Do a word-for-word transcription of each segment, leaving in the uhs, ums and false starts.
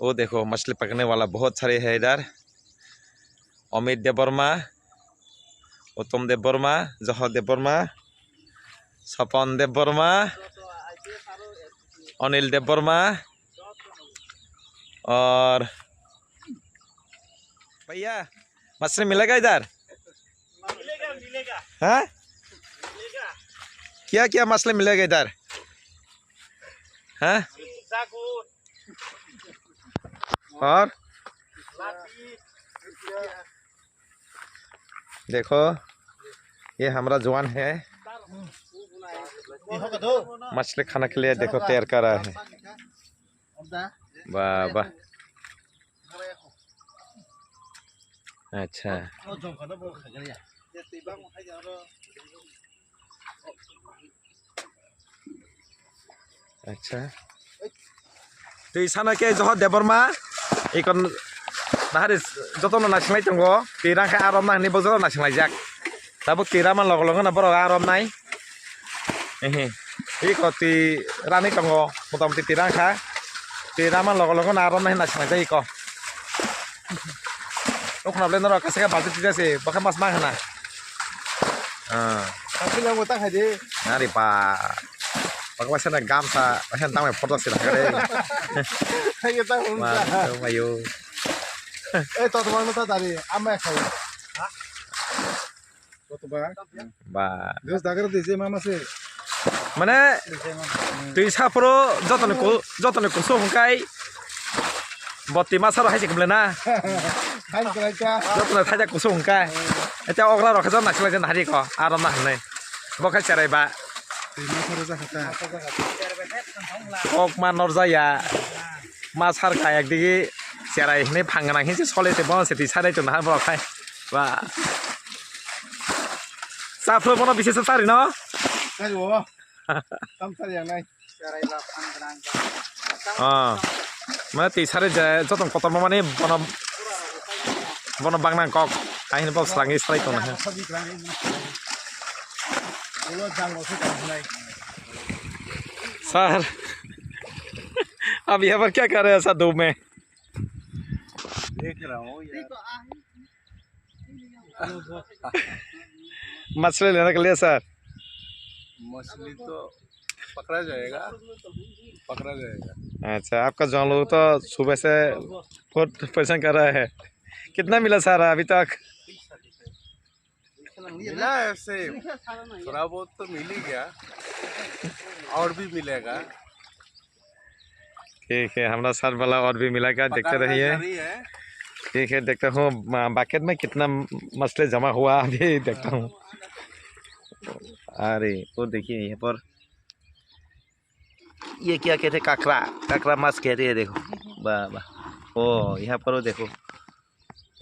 वो देखो, मछली पकड़ने वाला बहुत सारे है इधर। अमित देबवर्मा, उत्तम देबवर्मा, जहर देबवर्मा, सपन देबवर्मा, अनिल देबवर्मा और भैया, मछली मिलेगा इधर? हाँ? क्या क्या मछली मिलेगा इधर? हाँ? और देखो, ये हमारा जवान है, मछली खाने के लिए देखो तैयार कर रहा है। वाह, वाह। अच्छा। Acha. Twi sana khe Johor Debbarma. Ikon nahari jotono naisinglai tongo. Twi rang khe arom nai hinwi bo jotono naisinglai jak. Tabuk twi rama logo logo no borok arom nai. Ehe. Iko twi rani tongo. Motamoti twi rang kha. Twi rama logo logo no arom nai hinwi naisinglai jak iko. Nukna bole norok kaisa khe balti twi jase. Bokhe mas ma khana. Ah. Tapi yang utang haji. Nari pa. Bak waisa na gamsa, waisa na tangmai photo sila kare. Hai utang. Mayo. Eh, to tomar mata dari, ama khawa. Ba. Dos dagar de je mama se. Mane twi saphuru jotoni ku-, jotoni kusuk hwnkhe boti masa rok hai se kwbla na. Hai kwlai ka. Jotoni thaijak kusuk hwnkhe. Ete okra rok khe jotoni naisik lai jani hari ko aro na hwnwi. Bo khe cherai ba. Twi masa rok jakha ta. Kok ma norjaya. Ma sar ka ekdigi cherai hinwi phang gwnang hinse sole te bono se twi sanai tong nahar borok khai. Ba. Saphuru bono bisi sa sari no? Sari bo. Tam sari yang nai. Cherai ba phang gwnang ba. Ah. Mane twi sari je jotong kotorma mani bono, bono bang nang kok. Kahin bok srangi srai tong nahar. Ulo jango se tong nai. Sir, आप यहाँ पर क्या कर रहे हैं, ऐसा धूप में? देख रहा हूँ यार। मछली लेने के लिए, सर? मछली तो पकड़ा जाएगा, पकड़ा जाएगा। अच्छा, आपका जवान लोग तो सुबह से बहुत परेशान कर रहा है। कितना मिला, सर, अभी तक? मिला है ऐसे, थोड़ा बहुत तो मिल ही गया, और भी मिलेगा। ठीक है, हमरा साथ वाला और भी मिलेगा, देखते पकड़ना रहिए। जारी है। ठीक है, देखता हूँ, मा-, बकेट में कितना मछली जमा हुआ, अभी देखता हूँ। अरे, वो देखिए, यहाँ पर ये क्या कहते हैं, काकड़ा, काकड़ा माछ कहते हैं, देखो। वाह, वाह। ओ, यहाँ पर वो देखो,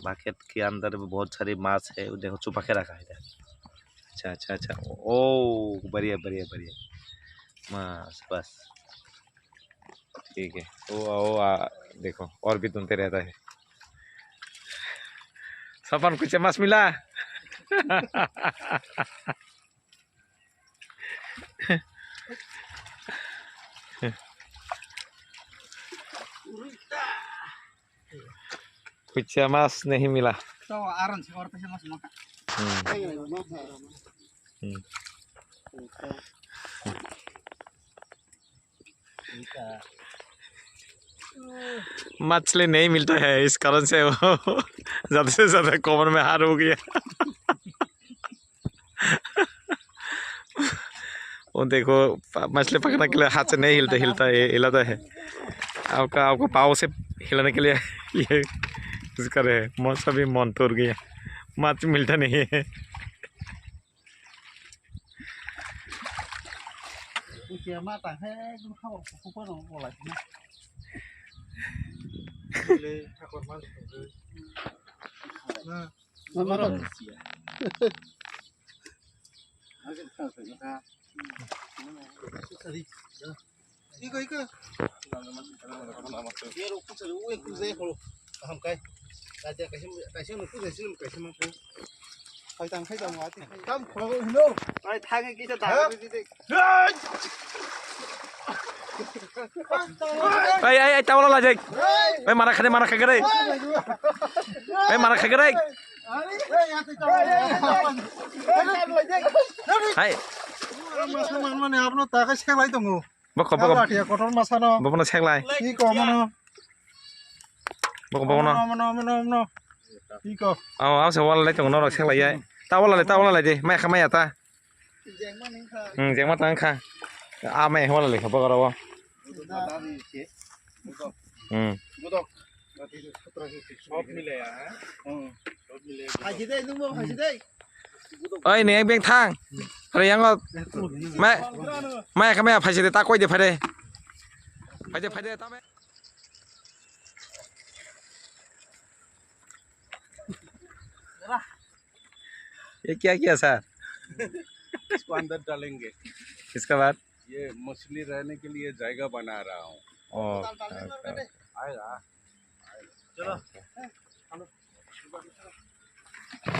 बकेट के अंदर भी बहुत सारी माछ है, वो देखो, छुपा के रखा है इधर। अच्छा, अच्छा, अच्छा। ओ, बढ़िया, बढ़िया, बढ़िया। माछ, बस। ठीक है। वो, वो, आ, देखो, और भी ढूंढते रहता है। सपन, कुछ माछ मिला? कुछ माछ नहीं मिला। तो आराम से और पैसे मत मांगा। हम्म। हम्म। मछली नहीं मिलता है, इस कारण से वो ज्यादा से ज्यादा कमर में हार हो गया। वो देखो, प-, मछली पकड़ने के लिए हाथ से नहीं हिलता, हिलता है, हिलाता है। आपका, आपको पाँव से हिलाने के लिए ये कुछ करे है। मौसम भी मन तोड़ गया, मछली मिलता नहीं है। Iko, iko. Ye ro kusa ro, ue kusa ye kholo. Kaham kai. Kaisa, kaisa, kaisa no kusa sini, kaisa mang kai. Khai tang, khai tang, wati. Kam kholo hino. Ai, thange kisa tang. Hai. Ai, ai, ai, tawla lajek. Hai. Oi, mara khade, mara khagre. Oi, mara khagre. Hai. Masa manmani abono takai seklai tongo. Bokho, bokho. Latia kotor masano. Bobono seklai. Iko mono. Bokho, bobono. Mono, mono, mono, mono. Iko. Oh, asa wala lai tongo, norok seklai ya. Ta wala lai, ta wala lai de. Mai kha, mai ya ta. Hmm, jengma tang kha. A mai wala lai kha, bokoro. Hmm. Sop mile ya, ha? Hmm. Sop mile. Hai, jidai, nungbo, hai, jidai. Oi, ni ek beng thang. Are yango. Mai, mai kha mai phaise de ta koi de phai de. Phai de, phai de ta mai. ये क्या किया सर? इसको अंदर डालेंगे। इसके बाद? ये मछली रहने के लिए जगह बना रहा हूँ। ओ, अच्छा। आएगा। চলো।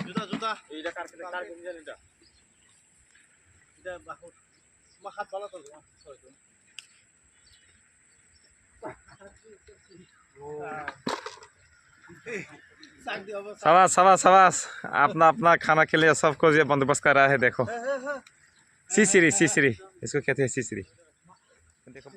জুতা, জুতা। এইটা কার, কার, কার, কার, এটা। এটা বাহু, তোমার হাত বালা তো, sorry, sorry। शाबाश, शाबाश, शाबाश। अपना, अपना खाना के लिए सब कुछ ये बंदोबस्त कर रहा है, देखो। सिसिरी, सिसिरी। इसको कहते हैं सिसिरी। देखो।